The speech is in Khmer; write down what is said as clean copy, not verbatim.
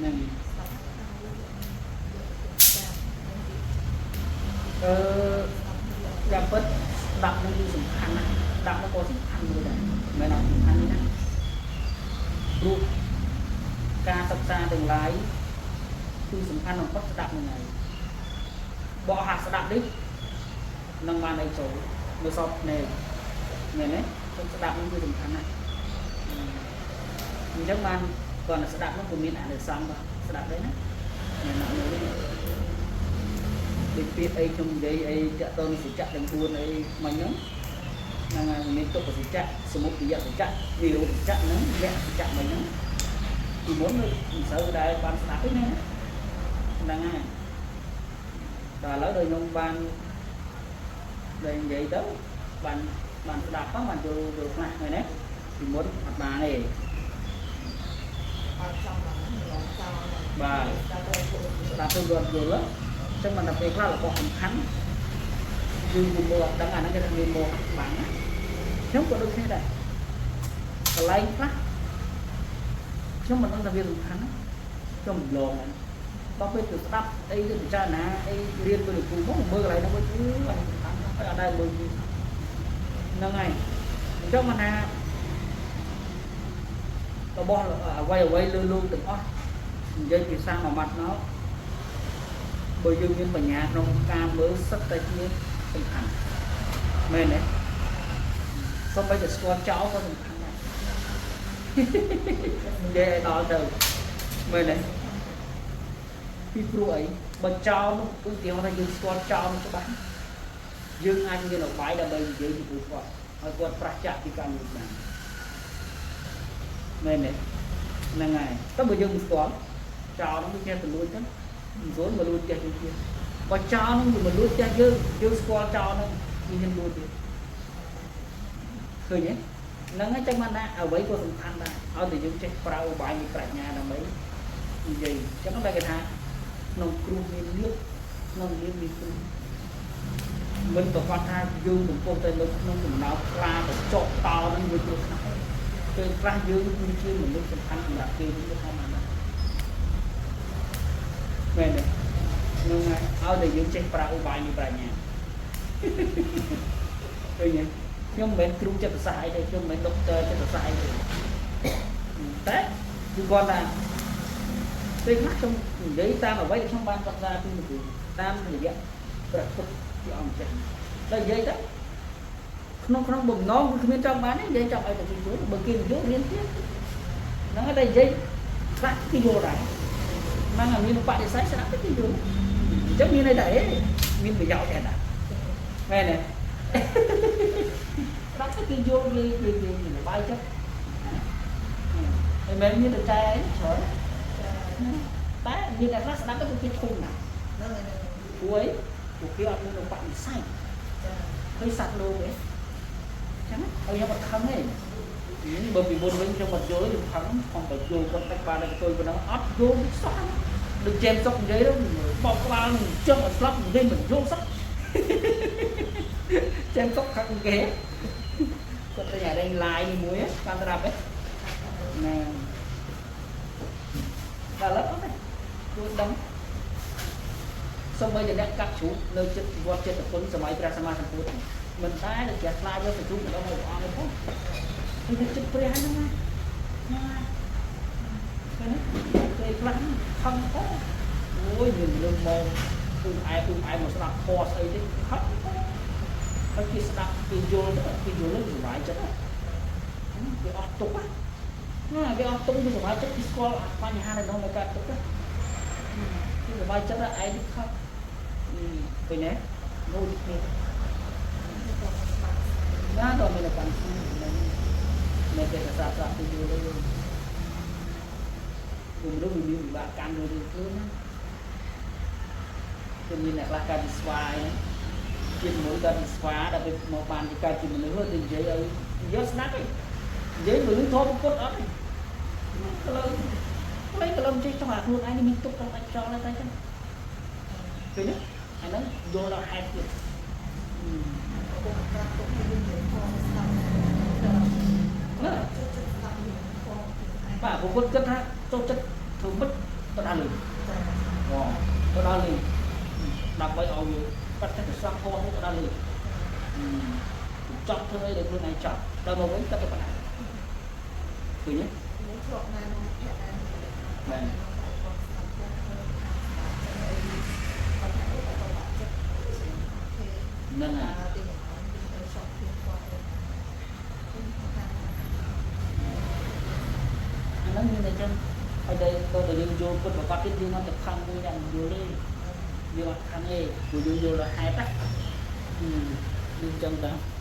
ហ្នឹង ស្ដាប់ហើយយកទៅតាម អឺ ស្ដាប់ហើយ យ៉ាងពិតស្ដាប់នឹងគឺសំខាន់ណាស់ស្ដាប់នោះក៏សំខាន់មួយដែរមិនមែនអត់សំខាន់ទេណាព្រោះការសិក្សាទាំងឡាយគឺសំខាន់បំផុតស្ដាប់នឹងហើយបកហាក់ស្ដាប់នេះនឹងបានអីចូលមើលសពភ្នែកមែនទេខ្ញុំស្ដាប់នឹងគឺសំខាន់ណាស់អញ្ចឹងបានគាត់ស្ដាប់នោះក៏មានអនុសង្សបាទស្ដាប់ដែរណាមែនអត់មើលទេដូចពាក្យអីខ្ញុំនិយាយអីតាក់ទងនឹងសច្ចៈទាំង4អីមិញហ្នឹងហ្នឹងហើយមានទុក្ខសច្ចៈសមុទយសច្ចៈនិរោធសច្ចៈហ្នឹងវគ្គសច្ចៈមិញហ្នឹងពីមុនមិនសូវដែលបានស្ដាប់ទេណាហ្នឹងហើយតែឥឡូវដូចខ្ញុំបានដែលនិយាយទៅបានបានស្ដាប់ទៅបានយល់យល់ខ្លះហើយណាពីមុនអត់បានទេ អត់ចង់ឡើងឡងចោល បាទ ស្ដាប់ទៅពួក ស្ដាប់ទៅគាត់យល់អញ្ចឹងមិនដល់ពេលខ្លះរបស់សំខាន់គឺវាមើលអត់ដឹងអាហ្នឹងគេថាមានមោហៈបាំងណាខ្ញុំក៏ដូចគ្នាដែរកន្លែងខ្លះខ្ញុំមិនដឹងថាវាសំខាន់ណាខ្ញុំលងហ្នឹងដល់ពេលទៅស្ដាប់អីទៅពិចារណាអីរៀនទៅលោកគ្រូមកមើលកន្លែងហ្នឹងវិញអឺអានេះសំខាន់ហើយអត់ដែរមើលវាហ្នឹងហើយអញ្ចឹងមិនថារបស់អ្វីអ្វីលើលោកទាំងអស់និយាយភាសាមួយម៉ាត់មកបើយើងមានបញ្ញាក្នុងការមើលសិតតែជាសំខាន់មែនទេសូម្បីតែស្គាល់ចោលក៏សំខាន់ដែរនិយាយឲ្យដល់ទៅមែនទេពីព្រោះអីបើចោលនោះឧទាហរណ៍ថាយើងស្គាល់ចោលនោះច្បាស់យើងអាចមានឧបាយដើម្បីនិយាយជាមួយគាត់ឲ្យគាត់ប្រឆាចពីការលួចបានមែនទេហ្នឹងហើយតែបើយើងមិនស្គាល់ចោលនោះវាចេះទៅលួចទៅមិនស្រួលមកលួចផ្ទះយើងទៀតបើចោលនោះវាមកលួចផ្ទះយើងយើងស្គាល់ចោលនោះវាហ៊ានលួចទៀតឃើញទេហ្នឹងហើយចឹងបានថាអ្វីក៏សំខាន់ដែរឲ្យតែយើងចេះប្រើឧបាយនៃប្រាជ្ញាដើម្បីនិយាយចឹងតែគេថាក្នុងគ្រោះមានលៀបក្នុងលៀបមានគ្រោះមិនប្រកាសថាយើងកំពុងតែនៅក្នុងចំណោមខ្លាកញ្ចក់តោនឹងវាគ្រោះថ្នាក់ទេពេលខ្លះយើងគឺជាមនុស្សសំខាន់សម្រាប់គេវិញក៏ធម្មតាមែនទេហ្នឹងហើយឲ្យតែយើងចេះប្រើឧបាយនៃប្រាជ្ញាឃើញទេខ្ញុំមិនមែនគ្រូចិត្តសាស្ត្រអីទេខ្ញុំមិនមែនដុកទ័រចិត្តសាស្ត្រអីទេតែគឺគាត់ថាពេលខ្លះខ្ញុំនិយាយតាមអ្វីដែលខ្ញុំបានសិក្សាពីលោកគ្រូតាមរយៈព្រះពុទ្ធជាអង្គម្ចាស់តែនិយាយទៅក្នុងក្នុងបំណងគឺគ្មានចង់បានទេនិយាយចង់ឲ្យតែគេយល់បើគេមិនយល់រៀនទៀតហ្នឹងហើយតែនិយាយខ្លះគេយល់ដែរហ្នឹងហើយមានបដិសេធស្ដាប់ទៅគេយល់អញ្ចឹងមានន័យថាអេមានប្រយោជន៍ដែរណាមែនទេស្ដាប់ទៅគេយល់គេគេគេសប្បាយចិត្តហើយមិនមានតែចែច្រើនតែមានតែខ្លះស្ដាប់ទៅគឺគេធុញណាស់ ហ្នឹងហើយ ព្រោះអីពួកគេអត់មានឧបនិស្ស័យ ចា ឃើញសត្វលោកទេអញ្ចឹងហើយខ្ញុំអត់ខឹងទេបើពីមុនវិញខ្ញុំអត់យល់ខ្ញុំខឹងខ្ញុំទៅយល់គាត់តិចបានតែទៅប៉ុណ្ណឹងអត់យល់សោះដូចជេមសុកនិយាយទៅបោកក្បាលនឹងចឹងឲ្យស្លាប់និយាយមិនយល់សោះជេមសុកខឹងគេគាត់ទៅអារែងឡាយមួយបានត្រាប់ទេណាដល់ឥឡូវអត់ទេគួរដឹងសូម្បីតែអ្នកកាត់ជ្រូកនៅចិត្តវត្តចិត្តពុនសម័យព្រះសម្មាសម្ពុទ្ធមិនតែតែជ្រះថ្លាយកទៅជ្រូកម្ដងមកព្រះអង្គទេផងគឺថាចិត្តព្រះហ្នឹងណាណាឃើញទេពេលខ្លះខឹងទៅអូយមានមនុស្សមកពូអែពូអែមកស្ដាប់ធម៌ស្អីទេខឹងទៅហើយគេស្ដាប់គេយល់ទៅគេយល់ទៅសុបាយចិត្តគេអស់ទុកណាគេអស់ទុកគេសុបាយចិត្តគេស្គាល់បញ្ហានៅក្នុងនៃការទុកណាគេសុបាយចិត្តឯងនេះខឹងឃើញទេនោះដូចគ្នាណាដល់មានបញ្ហាហ្នឹងមិនតែស្រាប់ស្រាប់ទៅយល់ទៅគឺមនុស្សវាមានវិបាកកម្មមួយរឿងខ្លួនណាគឺមានអ្នកខ្លះកើតជាស្វាយហ្នឹងជាមនុស្សកើតជាស្វាដល់ពេលមកបានជាកើតជាមនុស្សទៅនិយាយឲ្យយកស្ដាប់ឯងនិយាយមនុស្សធម៌ពុទ្ធអត់ទេក្លើក្លែងក្លំចេះចង់អាខ្លួនឯងនេះមានទុកក្នុងអាចចោលតែចឹងឃើញទេអាហ្នឹងយល់ដល់ហេតុទៀត ពុកប្រាប់ពុកឲ្យយើងនិយាយផងស្ដាប់ ណា ចូលចិត្តស្ដាប់យើងផង បាទព្រោះគាត់គិតថាចូលចិត្តធ្វើម៉េច ទៅដើរលេងវ៉ទៅដើរលេងដើម្បីឲ្យវាបាត់តែសោះធម៌ទៅដើរលេងចង់ធ្វើអីដែលខ្លួនឯងចង់ដល់មកវិញក៏ទៅបណ្ណាឃើញទេ ខ្ញុំធ្លាប់ណែនាំភ័ក្រអាន បាទហ្នឹងហើយអាហ្នឹងមានតែចឹងហើយដែលដល់តែយើងយល់ពិតប្រកបទៀតយើងអត់ទៅខឹងមួយអ្នកមិនយល់ទេយើងអត់ខឹងទេព្រោះយើងយល់ដល់ហេតុណាយើងចឹងតា។